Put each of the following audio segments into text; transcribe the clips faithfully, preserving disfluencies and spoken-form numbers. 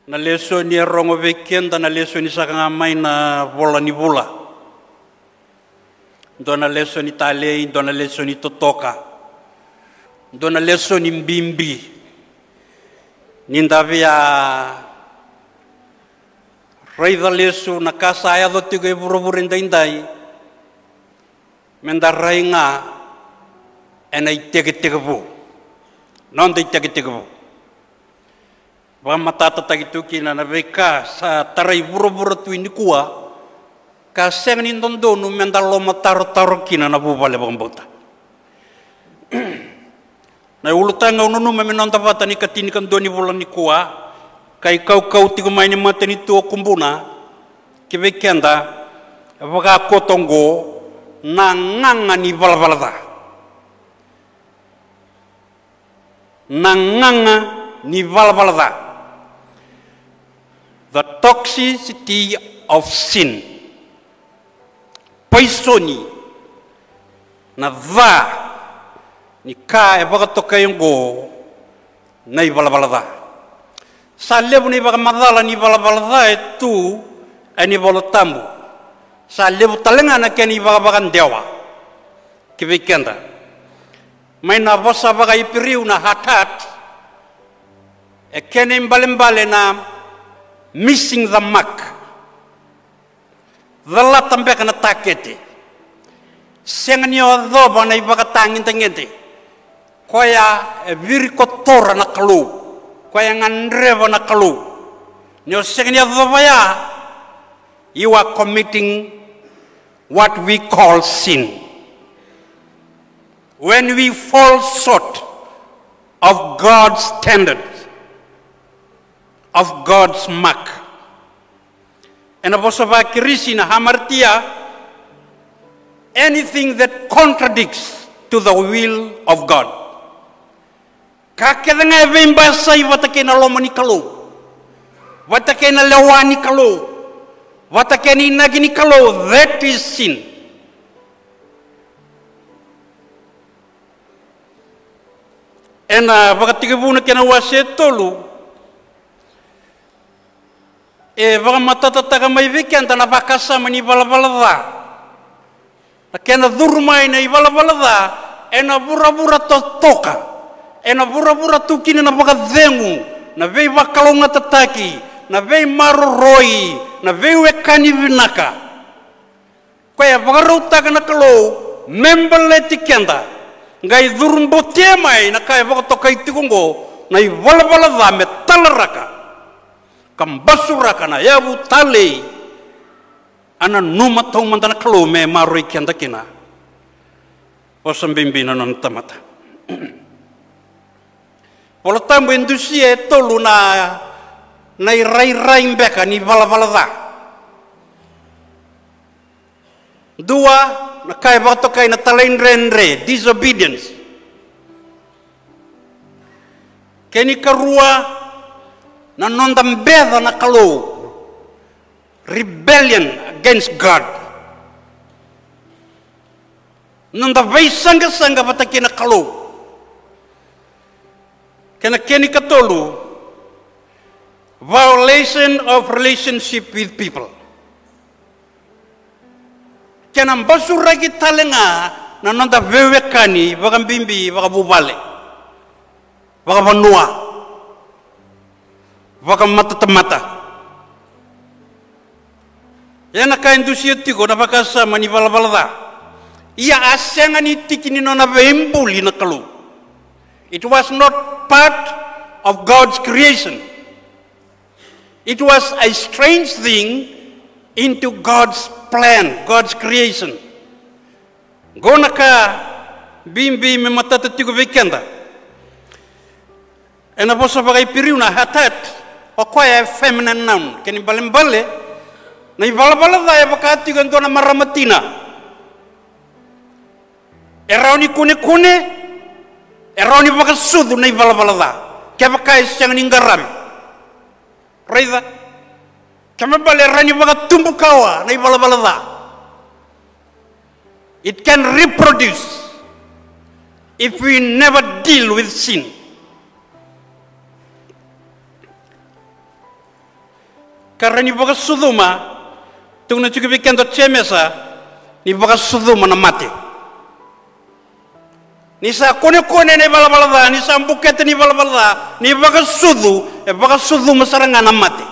Na lesoni e rogo vei keda na lesoni saka ga mai na vola ni vula. Dua na lesoni talei, dua na lesoni totoka, dua na lesoni bibi. Ni da via raica lesu na ka sa yaco tiko e vuravura edaidai, me da rai ga ena itekitekivu, noda itekitekivu. Vakamatatataki tu kina na veika sa tarai vuravura tu i nikua, ka sega ni dodonu me da lomatarotaro kina na vuvale vakabauta. Na ulutaga au nanuma me noda vata ni ka tinikadua ni vula nikua, ka ikaukau tiko mai ni matanitu o Kubuna, ki vei keda, e vakakoto oqo, na gaga ni valavala ca. Na gaga ni valavala ca. The toxicity of sin. Paisoni, na ca ni ka e vakatokai oqo na ivalavala ca. Sa levu na ivakamacala ni valavala ca e tu ena iVola Tabu. Sa levu tale ga na kena ivakavakadewa ki vei keda. Mai na vosa vakaIperiu na hatat, e kena ibalebale na missing the mark. Calata beka na takete. Sega ni yacova na ivakatagedegede. Koya e virikotora na Kalou. Koya e gadreva na Kalou. Ni o sega ni yacova ya, you are committing what we call sin. When we fall short of God's standard, of God's mark. Ena vosa vaKirisi na hamartia, anything that contradicts to the will of God. Ka kece ga e veibasai vata kei na loma ni Kalou, vata kei na lewa ni Kalou, vata kei na inaki ni Kalou, that is sin. Ena Vakatekivu na kena wase e tolu, e vakamatatataka mai vei keda na vakasama ni valavala ca. Na kena curu mai na ivalavala ca ena vuravura totoka, ena vuravura tu kina na vakacegu, na veivakalougatataki, na veimaroroi, na veiwekani vinaka. Koya e vakarautaka na Kalou me baleti keda, qai curubotia mai na ka e vakatokai tiko oqo na ivalavala ca me talaraka ka basuraka na yavu talei. A nanuma taumada na Kalou me maroroi keda kina. Vosa bibi na nona tamata. Vola Tabu e dusia e tolu na, na irairai beka ni valavala ca. Dua, na ka e vakatokai na talaidredre, disobedience. Kena ikarua, na noda beca na Kalou, rebellion against God. Noda veisaqasaqa vata kei na Kalou. Kei na kena ikatolu, violation of relationship with people. Kena basuraki tale ga na noda veiwekani vakabibi, vakavuvale, vakavanua, vakamatatamata. Ia na ka e dusia tiko na vakasama ni valavala ca. Ia a sega ni tiki ni nona veibuli na Kalou. It was not part of God's creation. It was a strange thing into God's plan, God's creation. Qo na ka bibi me matata tiko vei keda. Ena vosa vakaIperiu na hatat, o koya e feminine noun. Kena ibalebale, na ivalavala ca e vaka tiko e dua na marama tina. E rawa ni kunekune, e rawa ni vakasucu na ivalavala ca kevaka e sega ni qaravi. Raica, kena ibalebale e rawa ni vakatubu kawa na ivalavala ca. It can reproduce if we never deal with sin. Ka ra ni vakasucuma, tukuna tiko vei keda o Jemesa, ni vakasucuma na mate. Ni sa konekone na ivalavala ca, ni sa bukete na ivalavala ca, ni vakasucu, e vakasucuma sara ga na mate.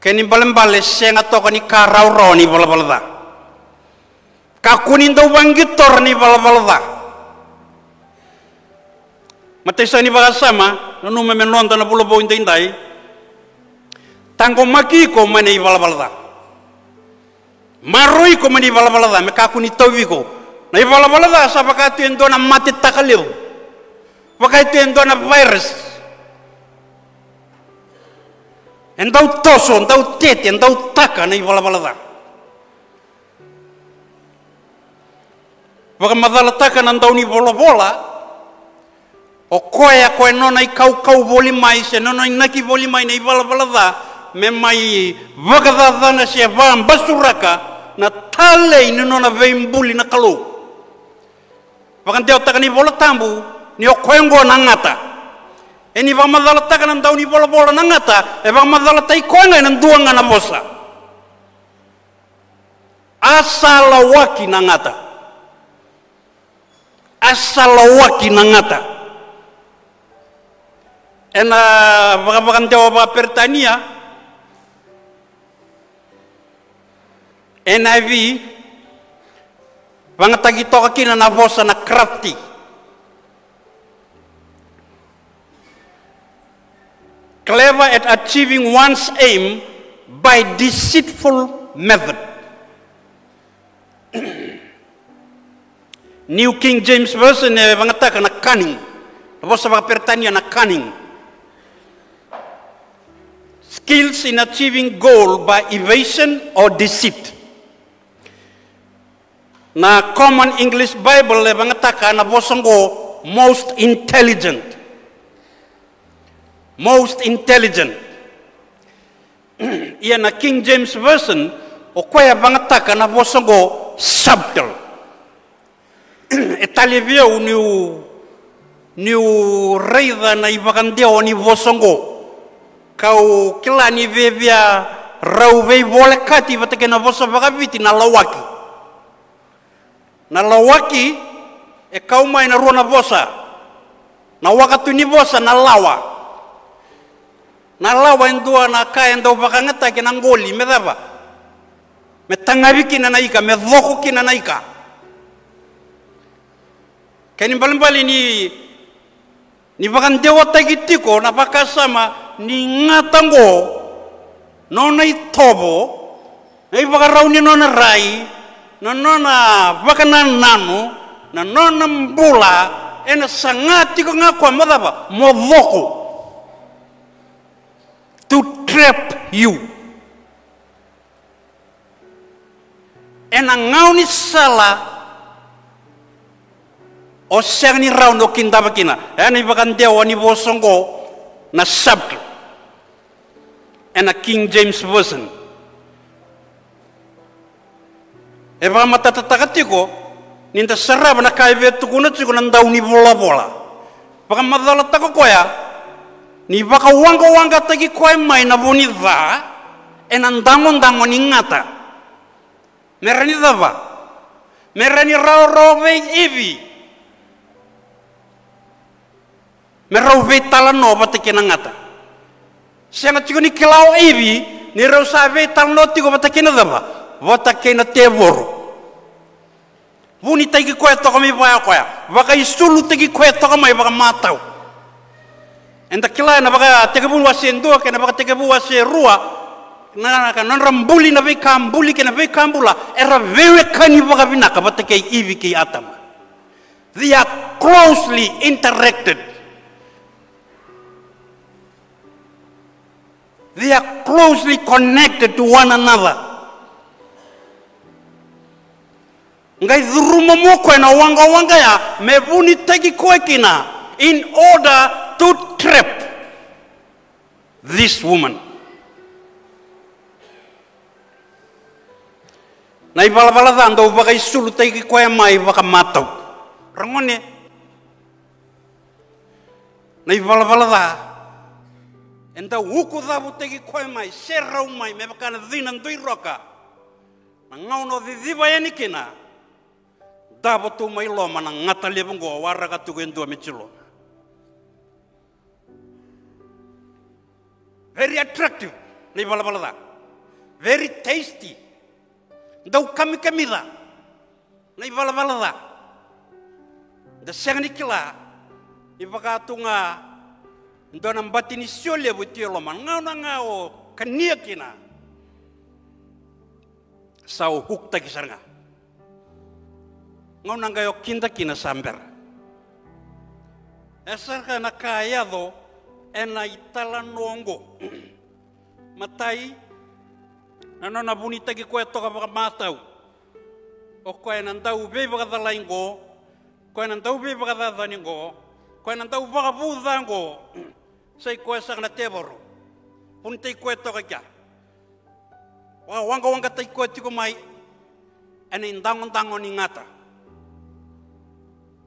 Kena ibalebale sega toka ni ka rawarawa na ivalavala ca. Kakua ni dau vaqitora na ivalavala ca. Matai sara ni vakasama, nanuma me noda na vula vou edaidai. Taqomaki iko mai na ivalavala ca. Maroroi iko mai na ivalavala ca, me kakua ni tauvi iko. Na ivalavala ca sa vaka tu e dua na mate taka levu. Vaka tu e dua na virus. E dau toso, dau tete, dau taka na ivalavala ca. Vakamacalataka na daunivolavola, o koya ko e nona ikaukau voli mai, se nona inaki voli mai na ivalavala ca, me mai vakacacana se vakabasuraka na talei ni nona veibuli na Kalou. Vakadewataka na iVola Tabu ni o koya oqo na gata. E ni vakamacalataka na daunivolavola na gata, e vakamacalataki koya ga ena dua ga na vosa. A sa lawaki na gata. A sa lawaki na gata. Ena vakavakadewa vakaperitania, N I V, vagataki toka kina na vosa na crafty. Clever at achieving one's aim by deceitful method. New King James Version e vagataka na cunning. Na vosa vakaperitania na cunning. Skills in achieving goal by evasion or deceit. Na Common English Bible e vagataka na vosa oqo most intelligent. Most intelligent. Ia na King James Version, o koya e vagataka na vosa oqo subtle. E talevi au niu, niu raica na ivakadewa ni vosa oqo. Kau kila ni vevia rau veivolekati vata kei na vosa vakaviti na lawaki. Na lawaki e kau mai na rua na vosa. Na wakatu ni vosa na lawa. Na lawa e dua na ka e dau vakayagataki na qoli me cava? Me tagavi kina na ika, me coko kina na ika. Kena ibalebale ni, ni vakadewataki tiko na vakasama ni gata oqo, nona itovo, na ivakarau ni nona rai, na nona vakanananu, na nona bula, ena saga tiko ga koya mo cava? Mo coko. To trap you. Ena gaunisala o sega ni rawa ni o kidava kina. Ena ivakadewa ni vosa oqo na subtle. Ena King James Version. E vakamatatataka tiko ni da sarava na ka e via tukuna tiko na daunivolavola. Vakamacalataka koya ni vakawaqawaqataki koya mai na vu ni ca ena dagodago ni gata. Me rawa ni cava? Me rawa ni rawarawa vei Ivi. Me rau veitalanoa vata kei na gata. Sega tiko ni kila o Ivi ni rau sa veitalanoa tiko vata kei na cava? Vata kei na tevoro. Vunitaki koya toka mai vaya koya. Vakaisulutaki koya toka mai vakamatau. Eda kila ena Vakatekivu wase dua kei na Vakatekivu wase rua, na, na, na nodra buli na veika buli kei na veika bula, era veiwekani vakavinaka vata kei Ivi kei Atama. They are closely interacted. They are closely connected to one another. Qai curuma mai o koya na waqawaqa ya me vunitaki koya kina in order to trap this woman. Na ivalavala ca dau vakaisulutaki koya mai vakamatau. Ragone, na ivalavala ca E dau ukucavutaki koya mai, serau mai me vaka na cina dui roka. Na gauna o ciciva yani kina, davo tu mai loma na gata levu oqo, waraka tu ko e dua me tilona. Very attractive na ivalavala ca. Very tasty. Dau kamikamica na ivalavala ca. Da sega ni kila ni vaka tu ga e dua na bati ni sio levu e tu e loma. Na gauna ga o kania kina, sa o huktaki sara ga. Gauna ga o kida kina sa bera. E sara ga na ka e yaco ena italanoa oqo. Matai, na nona vunitaki koya toka vakamatau. O koya na dau veivakacalai qo, koya na dau veivakacacani qo, koya na dau vakavuca qo. Sa i koya saka na tevoro. Vunitaki koya toka i kea. Vakawaqawaqataki koya tiko mai ena idagodago ni gata.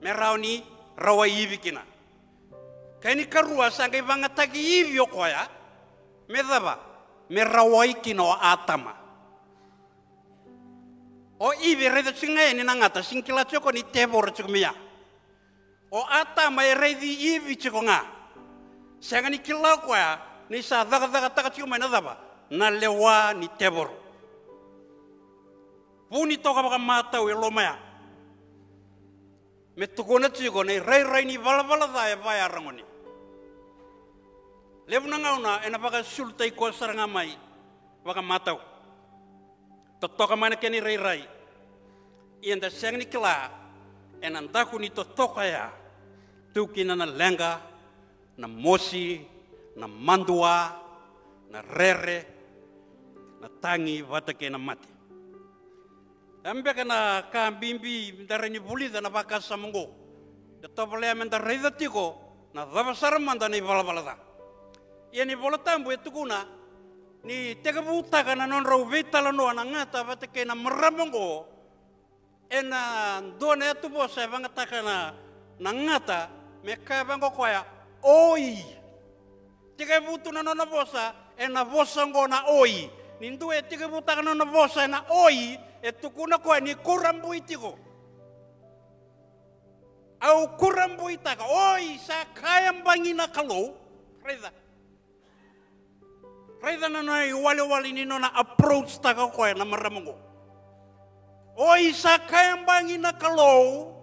Me rawa ni rawai Ivi kina. Kena ikarua, sa qai vagataki Ivi o koya. Me cava? Me rawai kina o Atama. O Ivi e raica tiko ga yani na gata, sega ni kila tiko ni tevoro tiko mai ya. O Atama e raici Ivi tiko ga. Sega ni kila o koya ni sa cakacakataka tiko mai na cava? Na lewa ni tevoro. Vuni toka vakamatau e loma ya. Me tukuna tiko na irairai ni valavala ca e vaya ragone. Levu na gauna ena vakasulutaki koya sara ga mai vakamatau. Totoka mai na kena irairai. Ia da sega ni kila ena daku ni totoka ya tu kina na leqa, na mosi, na madua, na rere, na tagi vata kei na mate. E beka na ka bibi da rai ni vulica na vakasama oqo. Da tovolea me da raica tiko na cava sara mada na ivalavala ca. Ia na iVola Tabu e tukuna ni tekivutaka na nodrau veitalanoa na gata vata kei na marama oqo. Ena dua na yatuvosa e vagataka na, na gata, me kaya vaqo koya, oi. Tekivu tu na nona vosa ena vosa oqo na oi. Ni dua e tekivutaka na nona vosa ena oi, e tukuna koya ni kurabui tiko. Au kurabuitaka, oi, sa kaya bagi na Kalou. Raica. Raica na nona iwalewale ni nona approach taka o koya na marama oqo. Oi, sa kaya bagi na Kalou,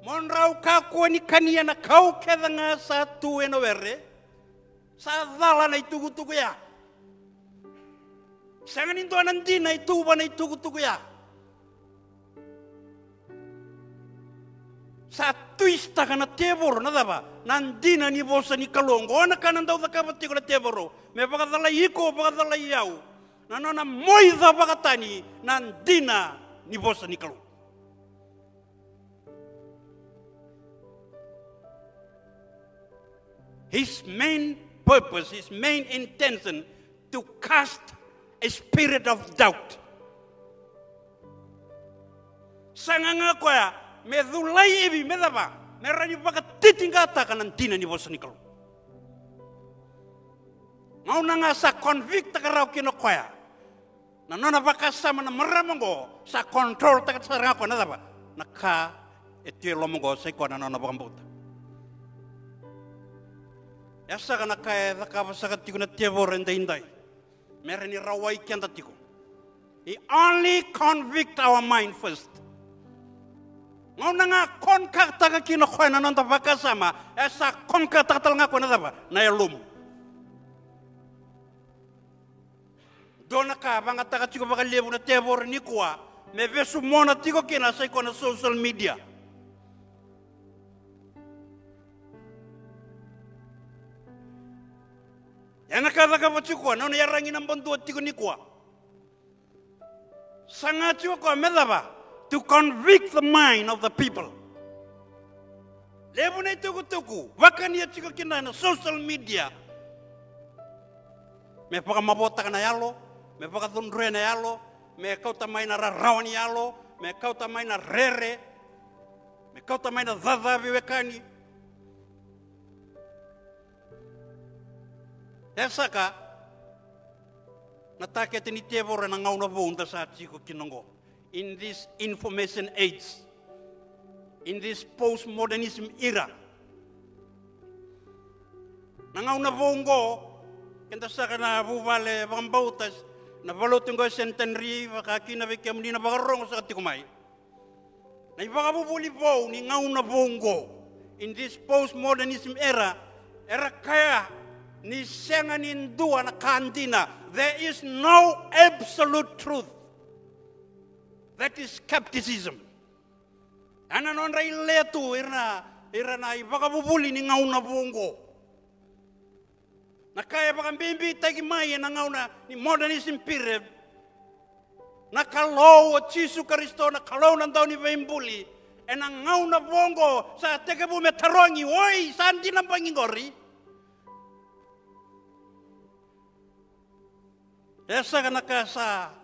mo drau kakua ni kania na kau kece ga sa tu ena were. Sa cala na itukutuku ya. Sega ni dua na dina e tu vua na itukutuku ya. Sa twist-taka na tevoro na cava? Na dina ni vosa ni Kalou. Oqo na ka na dau cakava tiko na tevoro me vakacalai iko, vakacalai au. Na nona moica vakatani na dina ni vosa ni Kalou. His main purpose, his main intention to cast a spirit of doubt. Sa gaga koya me culai Ivi me cava? Me rawa ni vakatitiqataka na dina ni vosa ni Kalou. Gauna ga sa convict-taka rawa kina o koya na nona vakasama na marama oqo, sa control-taka sara ga koya na cava? Na ka e tu e loma oqo, sa i koya na nona vakabauta. E saka na ka e cakava saka tiko na tevoro edaidai me rawa ni rawai keda tiko. He only convict our mind first. Gauna ga conquer-taka kina o koya na noda vakasama, e sa conquer-taka tale ga koya na cava? Na yalomu. Dua na ka vagataka tiko vakalevu na tevoro nikua me vesumona tiko kina, sa i koya na social media. Ia na ka cakava tiko koya, na nona yaragi naba dua tiko nikua. Saga tiko koya me cava? To convict the mind of the people. Levu na itukutuku vakania tiko kina na social media. Me vakamavotaka na yalo, me vakacudruya na yalo, me kauta mai na rarawa ni yalo, me kauta mai na rere, me kauta mai na cacaveiwekani. E saka na takete ni tevoro ena gauna vou da sa tiko kina oqo. In this information age, in this postmodernism era, na gauna vou oqo, keda saka na vuvale vakabauta, na valotu oqo e Centenary, vaka kina vei kemuni na vakarorogo saka tiko mai. Na ivakavuvuli vou ni gauna vou oqo, in this postmodernism era, era kaya ni sega ni dua na ka dina. There is no absolute truth. That is skepticism. Ena nodra ilea tu ira na, ira na ivakavuvuli ni gauna vou oqo. Na ka e vakabibitaki mai ena gauna ni modernism period, na Kalou o Jisu Karisito, na Kalou na Dauniveibuli, ena gauna vou oqo sa tekivu me tarogi, oi, sa dina bagi qori? E saka na ka sa,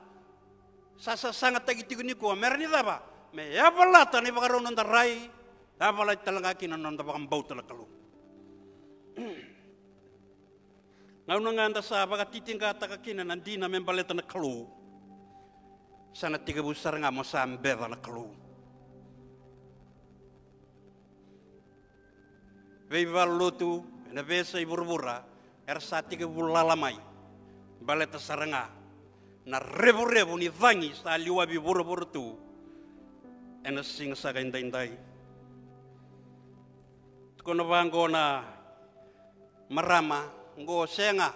sa sasagataki tiko nikua, me ra ni cava? Me yavalata na ivakarau noda rai, yavalati tale ga kina na noda vakabauta na Kalou. Gauna ga da sa vakatitiqataka kina na dina me baleta na Kalou, sa na tekivu sara ga mo sa beca na Kalou. Veivalelotu ena veiyasai vuravura era sa tekivu lala mai, baleta sara ga na revurevu ni cagi sa liwavi vuravura tu ena siga saka edaidai. Tukuna vaqo na marama oqo, sega.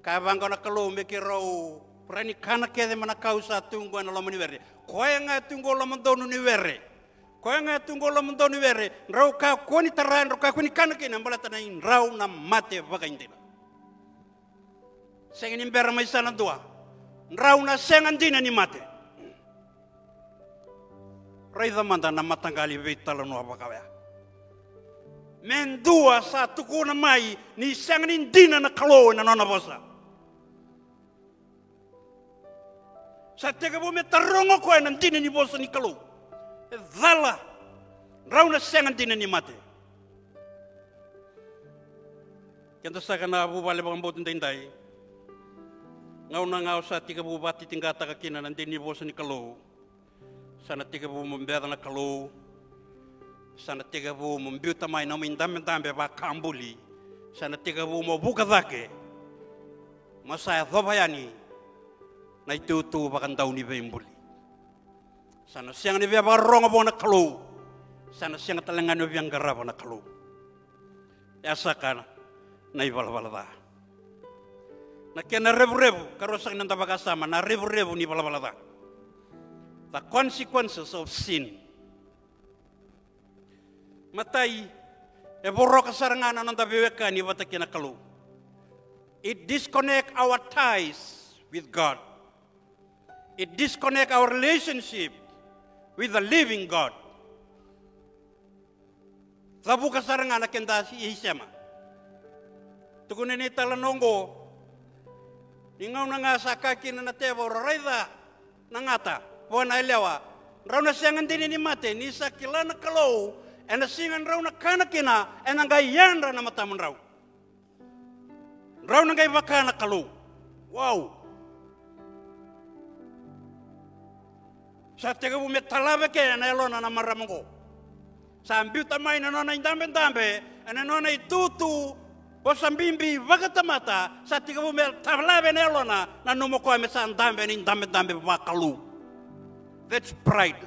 Kaya vaqo na Kalou me keirau rai ni kana kece mai na kau sa tu qo ena loma ni were. Koya ga e tu qo lomadonu ni were. Koya ga e tu qo lomadonu ni were. Drau kakua ni tara, drau kakua ni kana kina, baleta na idrau na mate vakaidina. Sega ni bera mai sa na dua. Drau na sega dina ni mate. Raica mada na mataqali veitalanoa vakaoya. Me dua sa tukuna mai ni sega ni dina na Kalou ena nona vosa. Sa tekivu me taroga o koya na dina ni vosa ni Kalou. E cala, drau na sega dina ni mate. Keda saka na vuvale vakabauta daidai. Gauna ga o sa tekivu vakatitiqataka kina na dina ni vosa ni Kalou, sa na tekivu mo beca na Kalou. Sa na tekivu mo biuta mai na nomu idabedabe vakabuli. Sa na tekivu mo vuka cake, mo sa yacova yani na itutu vakadauniveibuli. Sa na sega ni via vakarorogo vua na Kalou. Sa na sega tale ga ni via qarava na Kalou. E a saka na ivalavala ca. Na kena revurevu, karua saka ni noda vakasama, na revurevu ni valavala ca. The consequences of sin. Matai, e voroka sara ga na noda veiwekani vata kei na Kalou. It disconnect our ties with God. It disconnect our relationship with the living God. Cavuka sara ga na keda isema. Tukuna ni talanoa oqo, ni gauna ga sa kaya kina na tevoro, raica na gata vua na yalewa, drau na sega dina ni mate, ni sa kila na Kalou ena siga drau na kana kina, ena qai yadra na matamudrau. Drau na qai vaka na Kalou. Wow. Sa tekivu me talave ke ena yalona na marama oqo. Sa biuta mai na nona idabedabe, ena nona itutu vosa bibi vakatamata, sa tekivu me talave ena yalona, nanuma o koya me sa dabe ena idabedabe vakalou. That's pride.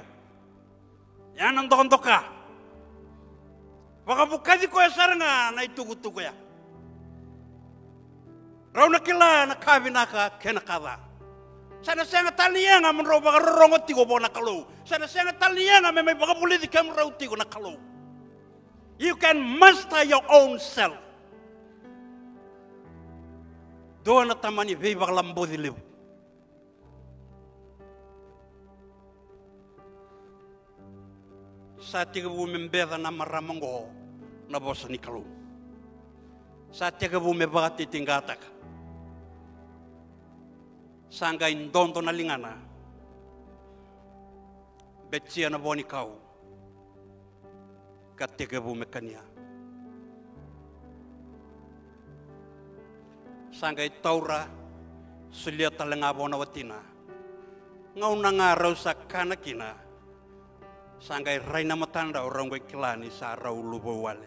Ya na dokadoka. Vakavukaci koya sara ga na itukutuku ya. Rau na kila na ka vinaka kei na ka ca. Sa na sega tale ni yaga mo drau vakarorogo tiko vua na Kalou. Sa na sega tale ni yaga me mai vakavulici kemudrau tiko na Kalou. You can master your own self. Dua na tamani veivakalaboci levu. Sa tekivu me beca na marama oqo na vosa ni Kalou. Sa tekivu me vakatitiqataka. Sa qai dodo na ligana. Betia na vo ni kau. Ka tekivu me kania. Sa qai taura, solia tale ga vua na watina. Gauna ga rau sa kana kina, sa qai rai na matadrau, rau qai kila ni sa rau luvawale.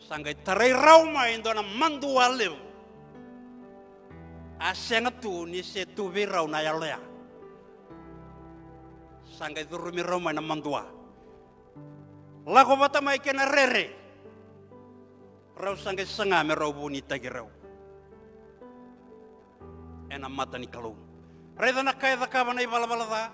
Sa qai tarai rau mai e dua na madua levu. A sega tu ni se tu vei rau na yalo ya. Sa qai curumi rau mai na madua. Lako vata mai kei na rere. Rau sa qai saga me rau vunitaki rau ena mata ni Kalou. Raica na ka e cakava na ivalavala ca.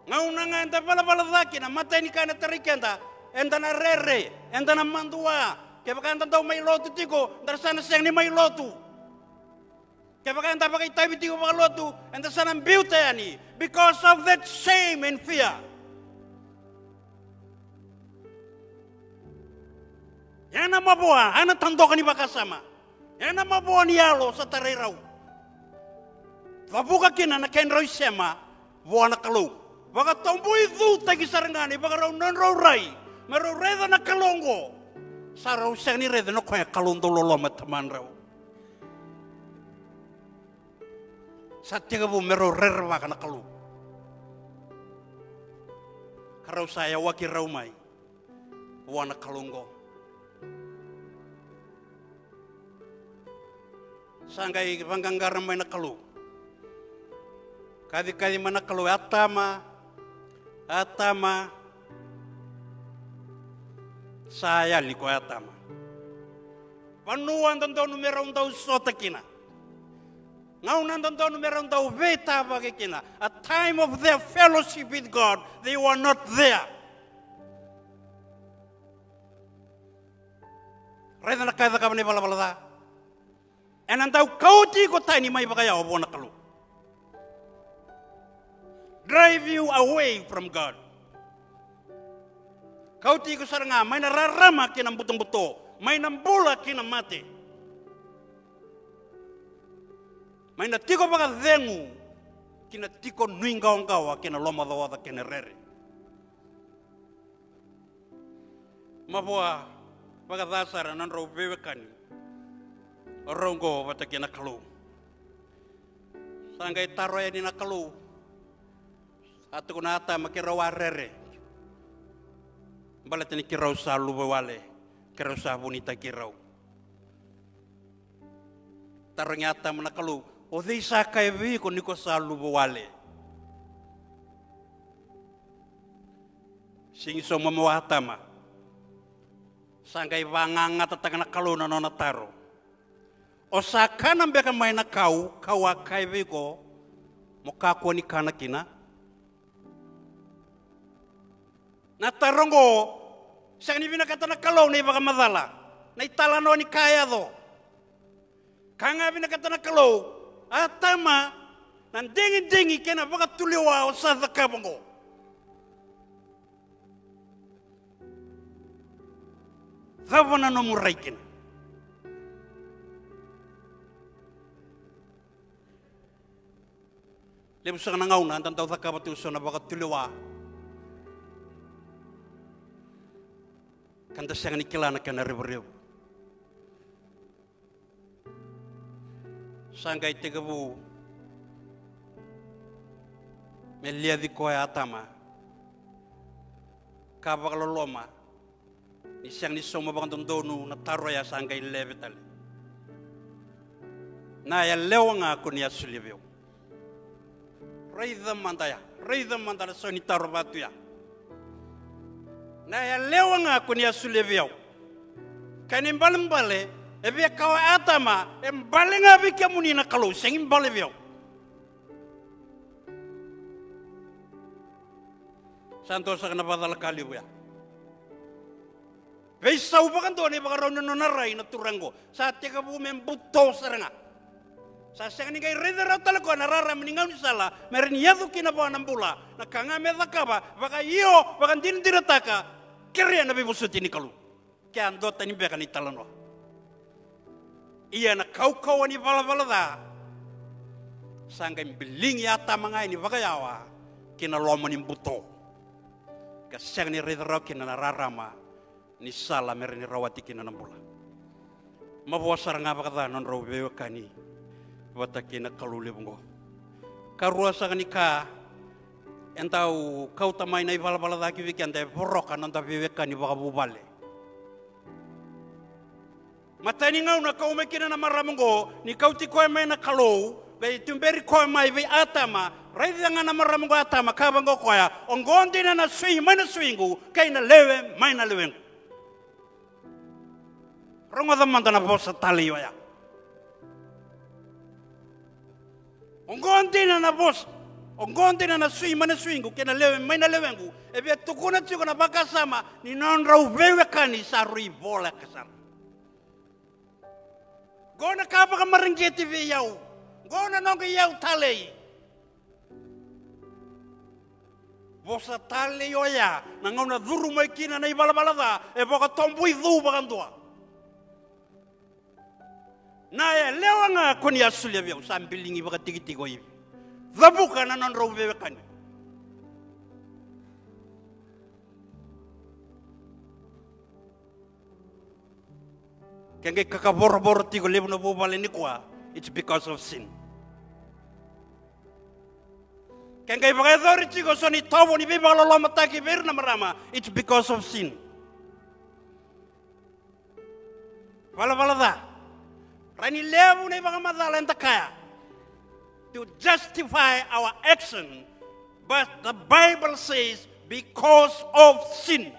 Gauna ga eda valavala ca kina, matai ni ka ena tarai keda, eda na rere, eda na madua. Kevaka eda dau mai lotu tiko, da sa na sega ni mai lotu. Kevaka eda vakaitavi tiko vakalotu, eda sa na biuta yani because of that shame and fear. Ena mavoa, ena tadoka ni vakasama. Ena mavoa ni yalo sa tarai rau. Cavuka kina na kedrau isema vua na Kalou. Vakatoboicutaki sara ga na ivakarau nodrau rai, me rau raica na Kalou oqo. Sa rau sega ni raica na koya Kalou dau loloma tamadrau. Sa tekivu me rau rerevaka na Kalou. Ka rau sa yawaki rau mai vua na Kalou oqo. Sa qai vaqaqara mai na Kalou. Kacikaci mai na Kalou, Atama, Atama. Sa yali ko Atama. Vanua dodonu me rau dau sota kina. Gauna dodonu me rau dau veitavaki kina. A time of their fellowship with God, they were not there. Raica na ka e cakava na ivalavala ca. Ena dau kauti iko tani mai vakayawa vua na Kalou. Drive you away from God. Kauti iko sara ga mai na rarama ki na butobuto, mai na bula ki na mate. Mai na tiko vakacegu ki na tiko nuiqawaqawa kei na lomaocaoca kei na rere. Mavoa vakaca sara na nodrau veiwekani o rau oqo vata kei na Kalou. Sa qai taro yani na Kalou. Sa tukuna Atama, keirau a rere. Baleta ni keirau sa luvawale, keirau sa vunitaki rau. Tarogi Atama na Kalou, o cei sa kaya vei iko ni ko sa luvawale? Sigi sauma mai o Atama. Sa qai vagagatataka na Kalou na nona taro. O sa kana beka mai na kau, kau a kaya vei iko mo kakua ni kana kina? Na taro oqo, sega ni vinakata na Kalou na ivakamacala, na italanoa ni ka e yaco. Ka ga vinakata na Kalou, Atama, na digidigi kei na vakatulewa o sa cakava oqo. Cava na nomu rai kina? Levu saka na gauna eda dau cakava tu so na vakatulewa ka da sega ni kila na kena revurevu. Sa qai tekivu me liaci koya Atama ka vakaloloma. Ni sega ni sauma vakadodonu na taro ya, sa qai leve tale. Na yalewa ga ko ni a solia vei au. Raica mada ya, raica mada na sau ni taro vatu ya. Na yalewa ga ko ni a solia vei au. Kena ibalebale, e via kawa Atama, e bale ga vei kemuni na Kalou, sega ni bale vei au. Sa dua saka na vakacalaka levu ya. Veisau vakadua na ivakarau ni nona rai na turaga oqo. Sa tekivu me buto sara ga. Sa sega ni qai raica rawa tale koya na rarama ni gaunisala me rawa ni yaco kina vua na bula. Na ka ga me cakava, vakaio, vakadinadinataka, kerea na veivosoti ni Kalou. Ke a duatani beka ni talanoa. Ia na kaukauwa ni valavala ca sa qai biligi Atama ga yani vakayawa ki na loma ni buto. Ka sega ni raica rawa kina na rarama ni sala me rawa ni rawati kina na bula. Mavoa sara ga vakaca na nodrau veiwekani vata kei na Kalou levu oqo. Karua saka ni ka e dau kauta mai na ivalavala ca ki vei keda, e voroka na noda veiwekani vakavuvale. Matai ni gauna kau mai kina na marama oqo, ni kauti koya mai na Kalou, qai tuberi koya mai vei Atama, raica ga na marama oqo Atama, kaya vaqo o koya, oqo dina na sui mai na suiqu, kei na lewe mai na lewequ. Rogoca mada na vosa talei oya. Oqo dina na vosa, oqo dina na sui mai na suiqu, kei na lewe mai na lewequ, e via tukuna tiko na vakasama ni nodrau veiwekani sa rui voleka sara. Qo na ka vakamareqeti vei au. Qo na noqu iyau talei. Vosa talei oya, na gauna curu mai kina na ivalavala ca, e vakatobui cu vakadua. Na yalewa ga ko ni a solia vei au, sa biligi vakatikitiki o Ivi. Cavuka na nodrau veiwekani. Ke qai kakavoravora tiko levu na vuvale nikua, it's because of sin. Ke qai vakayacori tiko so na itovo ni veivakalolomataki vei ira na marama, it's because of sin. Valavala ca. Rawa ni levu na ivakamacala eda kaya to justify our action, but the Bible says because of sin.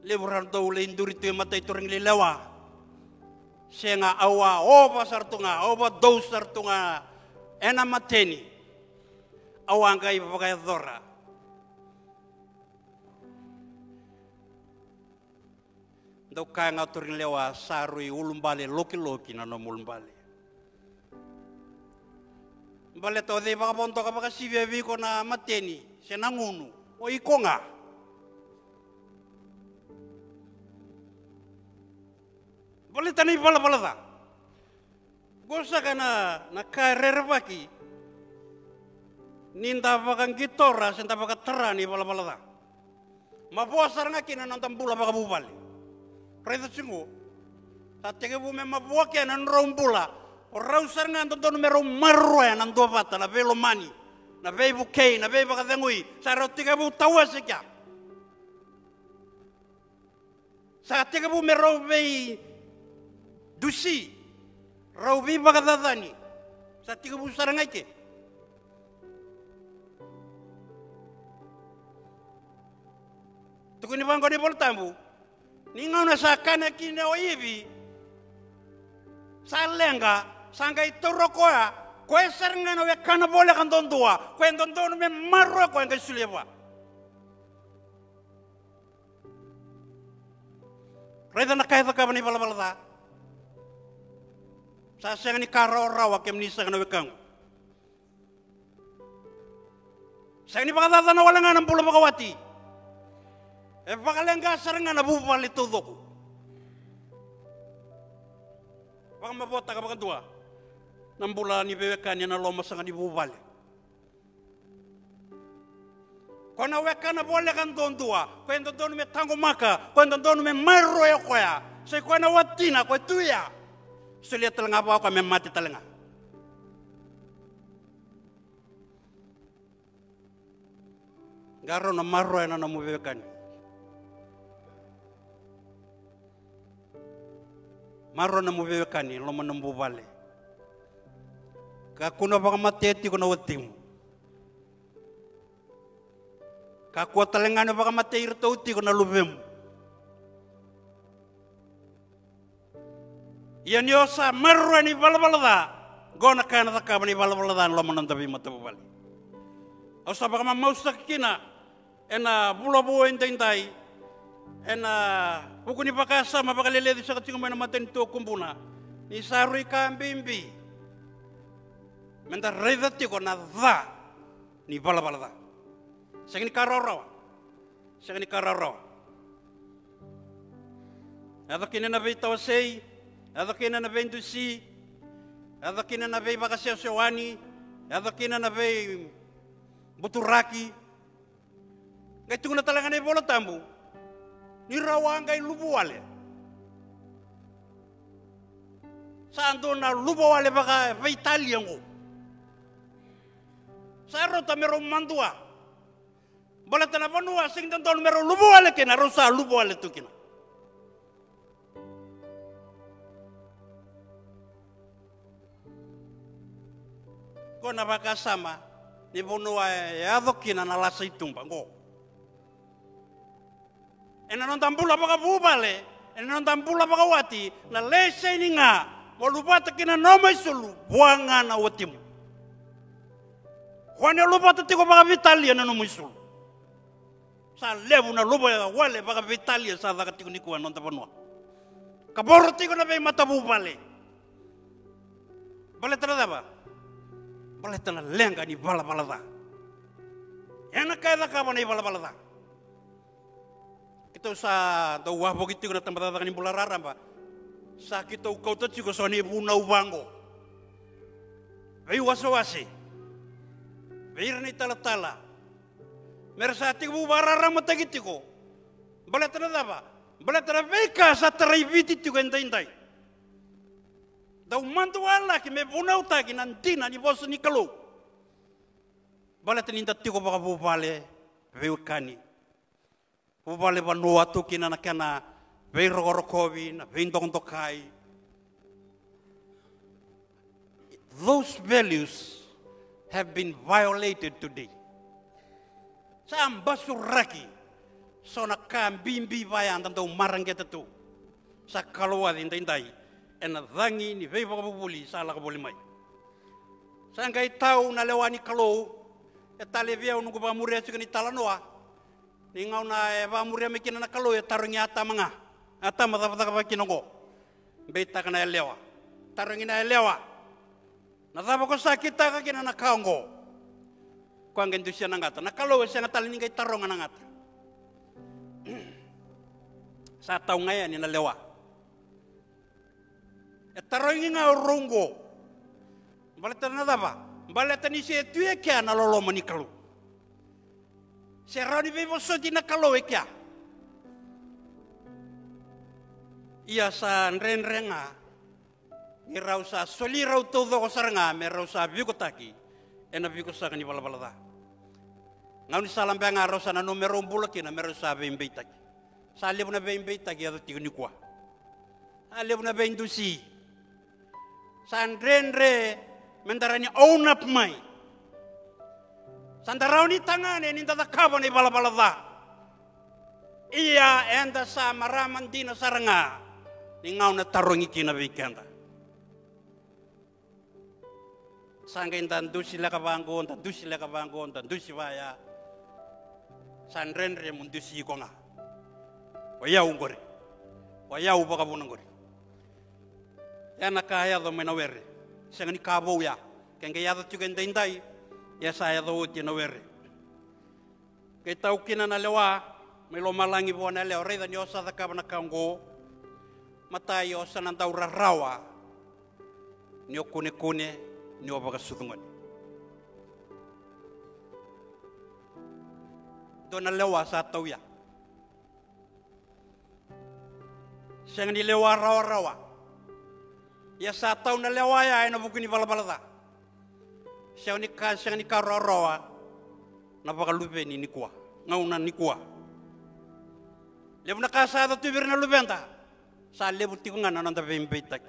Levu ra dau lai duri tu e matai, turaga ni lewa. Sega, au a ova sara tu ga, overdose sara tu ga ena mateni. Au a qai vakayacora. Dau kaya ga, turaga ni lewa, sa rui ulubale lokiloki na nomu ulubale. Baleta o cei vakavodoka vakasivia vei iko na mateni se na gunu? O iko ga. Baleta na ivalavala ca. Qo saka na, na ka e rerevaki ni da vakaqitora se da vakatara na ivalavala ca. Mavoa sara ga kina na noda bula vakavuvale. Raica tiko, sa tekivu me mavoa kina na nodrau bula. O rau sara ga dodonu me rau maroroya na duavata, na veilomani, na veivukei, na veivakacegui. Sa rau tekivu tawase kea. Sa tekivu me rau veidusi, rau veivakacacani. Sa tekivu sara ga i ke. Tukuni vaqo na iVolatabu, ni gauna sa kana kina o Ivi, sa leqa, sa qai taura koya, koya sara ga na wekana voleka duadua, koya dodonu me maroroya koya qai solia vua. Raica na ka e cakava na ivalavala ca. Sa sega ni ka rawarawa, kemuni saka na wekaqu. Sega ni vakacacana wale ga na bula vakawati. E vakaleqa sara ga na vuvale taucoko. Vakamavoataka vakadua na bula ni veiwekani ena loma saka ni vuvale. Ko na wekana voleka duadua, ko e dodonu me taqomaka, ko e dodonu me maroroya o koya. Sai koya na watina, ko e tu ya. Solia tale ga vua o koya me mate tale ga. Qarauna maroroya na nomu veiwekani. Maroroya na nomu veiwekani, loma na nomu vuvale. Kakua na vakamatea tiko na watimu. Kakua tale ga ni vakamatei iratou tiko na luvemu. Ia ni o sa maroroya na ivalavala ca, qo na ka ena cakava na ivalavala ca ena loma noda veimatavuvale. Au sa vakamamausutaka kina ena vula vou edaidai, ena vuku ni vakasama vakaleleci saka tiko mai na matanitu o Kubuna, ni sa rui ka bibi meda raica tiko na ca ni valavala ca. Sega ni ka rawarawa. Sega ni ka rawarawa. Yaco kina na veitawasei, yaco kina na veidusi, yaco kina na veivakasewasewani, yaco kina na veibuturaki. Qai tukuna tale ga na iVola Tabu ni rau a qai luvawale. Sa dua na luvawale vakaveitalia oqo. Sa rauta me rau madua. Baleta na vanua sega ni dodonu me rau luvawale kina, rau sa luvawale tu kina. Qo na vakasama ni vanua e yaco kina na lasa i tuba qo. Ena noda bula vakavuvale, ena noda bula vakawati, na leseni ga mo luvata kina na nomu isulu, vua ga na watimu. Koya ni o luvata tiko vakaveitalia na nomu isulu. Sa levu na luvawale vakaveitalia sa caka tiko nikua ena noda vanua. Kavoro tiko na veimatavuvale. Baleta na cava? Baleta na leqa ni valavala ca. Ena ka e cakava na ivalavala ca. Keitou sa dau wavoki tiko na tabacakacaka ni bula raraba. Sa keitou kauta tiko so na ivunau vaqo. Veiwasewase. Vei ira na italatala. Mera sa tekivu vakararamataki tiko. Baleta na cava? Baleta na veika sa tarai Viti tiko edaidai. Dau madualaki me vunautaki na dina ni vosa ni Kalou. Baleta ni da tiko vakavuvale, veiwekani. Vuvale vanua tu kina na kena veirokorokovi, na veidokadokai. Those values have been violated today. Sa basuraki so na ka bibi vaya da dau mareqeta tu. Sa kalowaci daidai ena cagi ni veivakavuvuli sa lako voli mai. Sa qai tau na lewa ni Kalou, e talevi au noqu vakamuria tiko ni talanoa. Ni gauna e vakamuria mai kina na Kalou e tarogi Atama ga. Atama, cava cakava kina oqo? Beitaka na yalewa. Tarogi na yalewa. Na cava ko sa kitaka kina na ka oqo? Koya qai dusia na gata. Na Kalou e sega tale ni qai taroga na gata. Sa tau ga yani na lewa. E tarogi ga o rau oqo. Baleta na cava? Baleta ni se tu e kea na loloma ni Kalou. Se rawa ni veivosoti na Kalou e kea. Ia sa dredre ga ni rau sa soli rau taucoko sara ga me rau sa vikotaki ena viko saka ni valavala ca. Gaunisala beka ga rau sa nanuma me rau bula kina me rau sa veibeitaki. Sa levu na veibeitaki e yaco tiko nikua. Sa levu na veidusi. Sa dredre me da rawa ni own up mai. Sa da rawa ni tagane ni da cakava na ivalavala ca. Ia eda sa marama dina sara ga ni gauna tarogi kina vei keda. Sa qai da dusi leka vaqo, da dusi leka vaqo, da dusi vaya. Sa dredre mo dusi iko ga. O yau qori. O yau vakavuna qori. Ya na ka yaco mai na were. Sega ni ka vou ya. Ke qai yaco tiko edaidai, ia sa yaco oti ena were. Qai tau kina na lewa mai lomalagi vua na yalewa, raica ni o sa cakava na ka oqo. Matai, o sa na dau rarawa ni o kunekune, ni o vakasucu gone. Dua na lewa sa tau ya. Sega ni lewa rawarawa. Ia sa tau na lewa ya ena vuku ni valavala ca. Sega ni ka, sega ni ka rawarawa na vakaluveni nikua. Gauna nikua. Levu na ka sa yaco tu vei ira na luveda. Sa levu tiko ga na noda veibeitaki.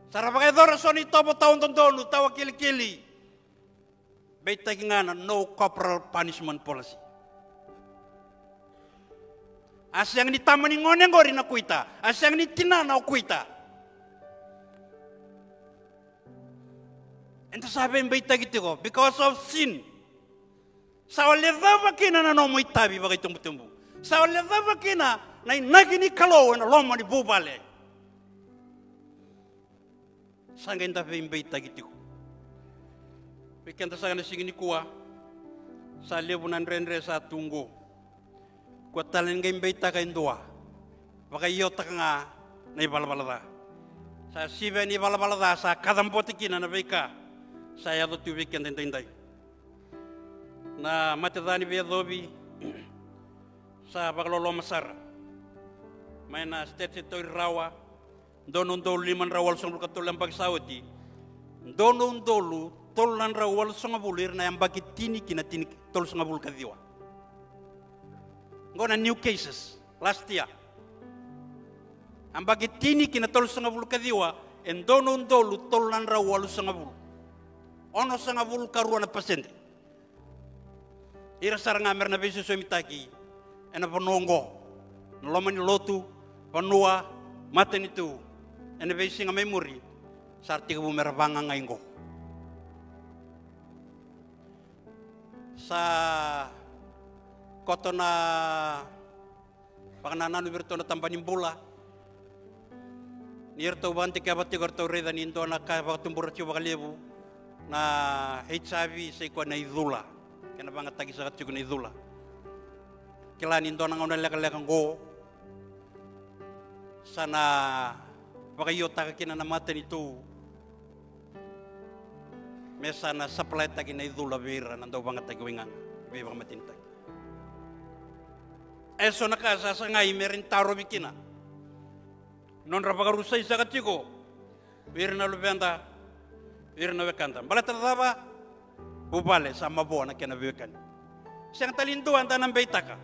Sa ra vakayacora so na itovo tawa dodonu, tawa kilikili. Beitaki ga na no corporal punishment policy. A sega ni tama ni gone qori na kuita. A sega ni tinana o kuita. Eda sa veibeitaki tiko because of sin. Sa o lecava kina na nomu itavi vakaitubutubu. Sa o lecava kina na inaki ni Kalou ena loma ni vuvale. Sa qai da veibeitaki tiko. Vei keda saka na siga nikua, sa levu na dredre sa tu qo. Kua tale ni qai beitaka e dua. Vakaiotaka ga na ivalavala ca. Sa sivi na ivalavala ca, sa kacabote kina na veika sa yaco tu vei keda edaidai. Na mate ca ni veiyacovi sa vakaloloma sara. Mai na state e Tauri Rawa, dua na udolu lima na drau walusagavulu ka tolu na yabaki sa oti. Dua na udolu tolu na drau walusagavulu ira na yabaki tini ki na tini tolusagavulu ka ciwa. Qo na new cases last year. Yabaki tini ki na tolusagavulu ka ciwa, e dua na udolu tolu na drau walusagavulu. Onosagavulu ka rua na pasede. Ira sara ga mera na veisosomitaki ena vanua oqo, na loma ni lotu, vanua, matanitu, ena veisiga mai muri, sa ra tekivu mera vagagai qo. Sa koto na vakanananu vei iratou na tabana ni bula. Ni ratou vakadikeva tiko, ratou raica ni dua na ka e vakatubura tiko vakalevu na H I V, sa i koya na icula. Kena vagataki saka tiko na icula. Kila ni dua na gauna lekaleka qo sa na vakaiotaka kina na matanitu me sa na supply-taki na icula vei ira na dau vagataki waigaga, veivakamatenitaki. E so na ka sa sagai mera ni tarovi kina, nodra vakarusai saka tiko vei ira na luveda, vei ira na wekada. Baleta na cava? Vuvale sa mavoa na kena veiwekani. Sega tale ni dua eda na beitaka.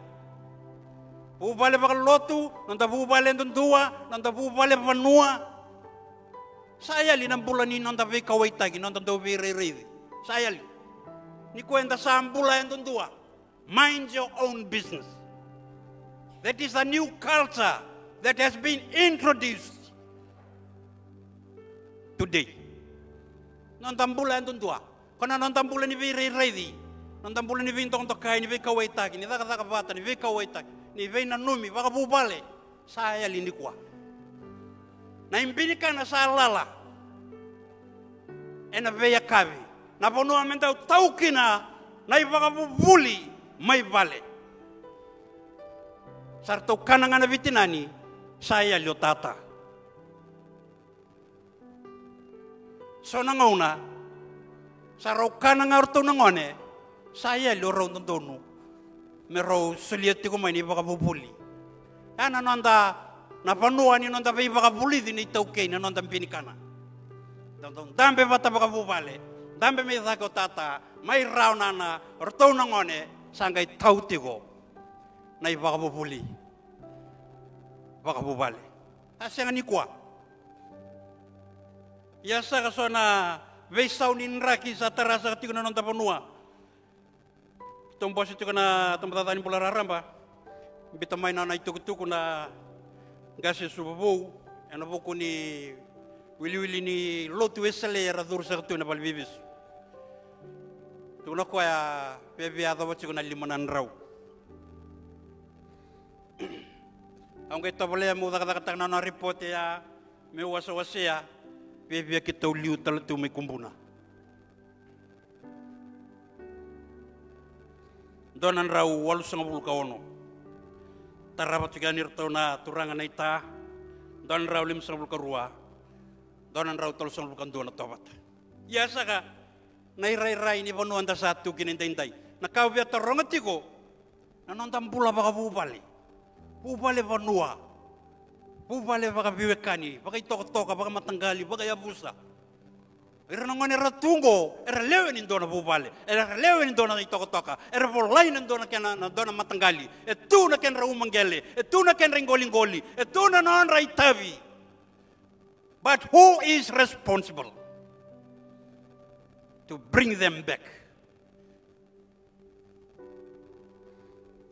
Vuvale vakalotu, noda vuvale duadua, noda vuvale vanua. Sa yali na bula ni noda veikauwaitaki, noda dau veirairaici. Sa yali. Nikua eda sa bula e duadua. Mind your own business. That is a new culture that has been introduced today. Noda bula e duadua. Ko na noda bula ni veirairaici, noda bula ni veidokadokai, ni veikauwaitaki, ni cakacaka vata, ni veikauwaitaki, ni veinanumi vakavuvale. Sa yali nikua. Na ibinikana sa lala ena veiyakavi, na vanua me dau tau kina na ivakavuvuli mai vale. Sa ratou kana ga na veitinani, sa yali o tata. So na gauna sa rau kana ga o ratou na gone, sa yali o rau dodonu me rau solia tiko mai na ivakavuvuli. Ya na noda, na vanua ni noda veivakavulici na iTaukei, na noda binikana. Dau, dau dabe vata vakavuvale, dabe mai cake o tata, mai rawa nana, o ratou na gone, sa qai tau tiko na ivakavuvuli vakavuvale. A sega nikua. Ia saka so na veisau ni draki sa tara saka tiko na noda vanua. Keitou bose tiko na tabacakacaka ni bula raraba. Biuta mai na nona itukutuku na qase Suva Vou ena vuku ni wiliwili ni lotu Wesele era curu saka tu ena valeniveivesu. Tukuna o koya, viavia yacova tiko na lima na drau. Au qai tovolea meu cakacakataka na nona ripote ya, meu wasewasea, viavia keitou liu tale tu mai Kubuna. Dua na drau walusagavulu ka ono. Tarava tiko yani iratou na turaga na ita, dua na drau limasagavulu ka rua, dua na drau tolusagavulu ka dua na tovata. Ia saka na irairai ni vanua eda sa tu kina edaidai. Na ka au via taroga tiko, na noda bula vakavuvale. Vuvale vanua. Vuvale vakaveiwekani, vakaitokatoka, vakamataqali, vakayavusa. Ira na gone era tu oqo, era lewe ni dua na vuvale, era lewe ni dua na itokatoka, era volai na dua na kena, na dua na mataqali, e tu na kedra umaqele, e tu na kedra iqoliqoli, e tu na nodra itavi. But who is responsible to bring them back?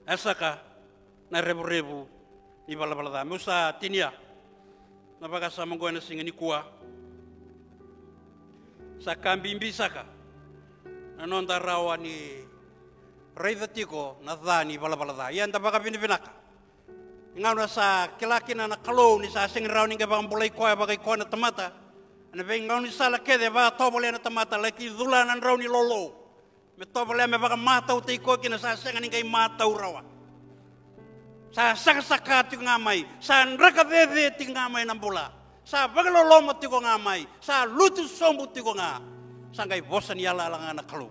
E saka na revurevu ni valavala ca. Meu sa tinia na vakasama oqo ena siga nikua. Sa ka bibi saka na noda rawa ni raica tiko na ca ni valavala ca. Ia eda vakavinavinaka. Gauna sa kila kina na Kalou ni sa sega ni rawa ni qai vakabulai koya vakaikoya na tamata, ena veigaunisala kece e vakatovolea na tamata, laki cula na drau ni lolou. Me tovolea me vakamatautaki koya kina, sa sega ni qai matau rawa. Sa sakasaka tiko ga mai, sa drakacece tiko ga mai na bula, sa vakaloloma tiko ga mai, sa lutu sobu tiko ga. Sa qai vosa ni yalayala ga na Kalou.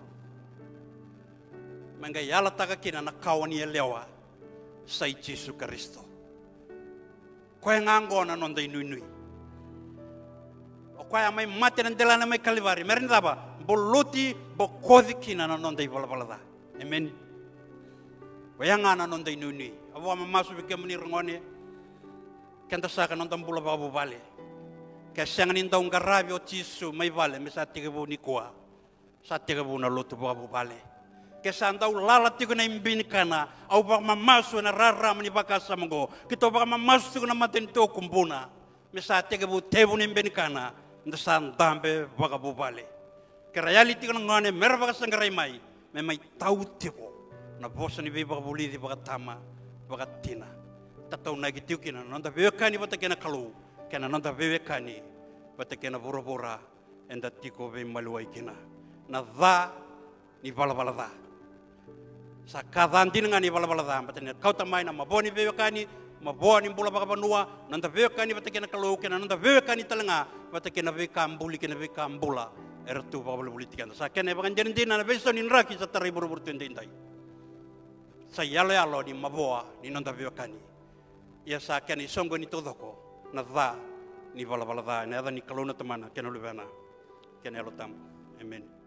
me qai yalataka kina na kawa ni yalewa, sa i Jisu Karisito. Koya ga oqo na noda inuinui. O koya mai mate na delana mai Kalivari me rawa ni cava? Buluti, bokoci kina na noda ivalavala ca. Emeni. Koya ga na noda inuinui. Au vakamamasu vei kemuni ragone, keda saka noda bula vakavuvale. Ke sega ni dau qaravi o Jisu mai vale, me sa tekivu nikua, sa tekivu na lotu vakavuvale. Ke sa dau lala tiko na ibe ni kana, au vakamamasu ena rarama ni vakasama oqo, keitou vakamamasu tiko na matanitu o Kubuna, me sa tekivu tevu na ibe ni kana, da sa dabe vakavuvale. Ke ra yali tiko na gone me ra vakasaqarai mai, me mai tau tiko na vosa ni veivakavulici vakatama, vakatina. Tataunaki tiko kina na noda veiwekani vata kei na Kalou, kei na noda veiwekani vata kei na vuravura eda tiko veimaliwai kina. Na ca ni valavala ca. Sa ka ca dina ga ni valavala ca, baleta ni kauta mai na mavoa ni veiwekani, mavoa ni bula vakavanua, noda veiwekani vata kei na Kalou, kei na noda veiwekani tale ga vata kei na veika buli kei na veika bula era tu vakavolivoliti keda. Sa kena ivakadinadina na veisau ni draki sa tarai vuravura tu edaidai. Sa iyaloyalo ni mavoa ni noda veiwekani. Ia sa kena isoqoni taucoko na ca ni valavala ca, ena yaca ni Kalou na Tamana, kei na Luvena, kei na Yalo Tabu. Emeni.